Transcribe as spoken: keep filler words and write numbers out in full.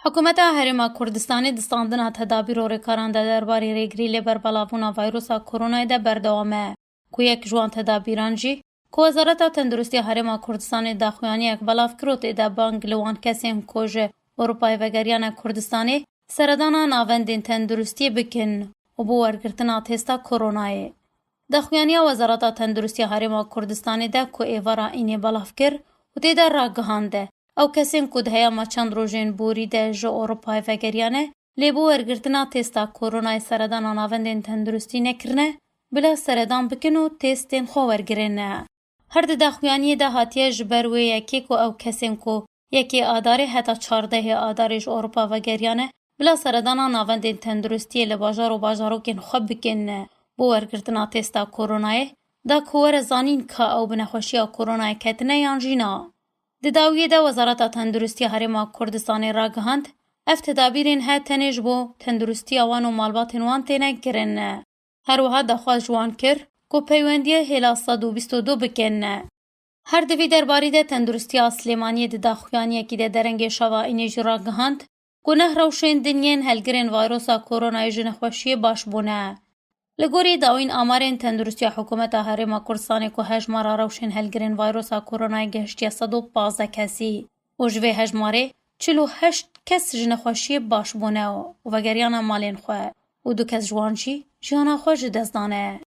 Hikûmeta Herêma Kurdistanê di standina tedabîr û rêkaran de derbarê rêgirî lê berbelavbûna vayrosa koronayê de berdewam e, ku yek ji wan tedabîran jî, ku Wezareta Tenduristiya Herêma Kurdistanê daxuyaniyek belav kir û tê de bang li wan kesên ku ji Ewropayê vegeriyane Kurdistanê seredana navendên tenduristiyê bikin û bo wergirtina testa koronayê. Daxuyaniya Wezareta Tenduristiya Herêma Kurdistanê de ku êvara înê belav kir û tê de ragihande, ew kesên ku di heyama çend rojên borî de ji Ewropayê vegeriyane, lê bo wergirtina testa koronayê seredana navendên tenduristî nekirine, bila seredan bikin û testên xwe wergirin. Her di daxuyaniyê de hatiye ji ber wê yekê ku ew kesên ku yekê Adarê heta çardehê Adarê ji Ewropa vegeriyane, bila seredana navendên tenduristiyê li bajar û bajarokên xwe bikin bo wergirtina testa koronayê, da ku were zanîn ka ew bi nexweşiya koronayê ketine yan jî na. Di dawiyê de Wezareta Tenduristiya Herêma Kurdistanê ragihand, ev tedabîrên he tenê ji bo tenduristiya wan û malbatên wan têne kirin. Her wiha daxwaz ji wan kir ku peywendiyê hêla sed û bîst û du bikin. Her di vî derbarî de Tenduristiya Silêmaniyê di daxuyaniyekî de derengê şeva înê jî ragihand ku neh rewşên din yên helgirên vayrosa koronayê ji nexweşiyê baş bûne. Li gorî dawîn amarên Tenduristiya Hikûmeta Herêma Kurdistanê ku hejmara rewşên helgirên vayrosa koronayê gehiştiye sed û pazdeh kesî û ji vê hejmarê çil û heşt kes ji nexweşiyê baş bûne û vegeriyane malên xwe û du kes ji wan jî jiyana xwe ji dest dane.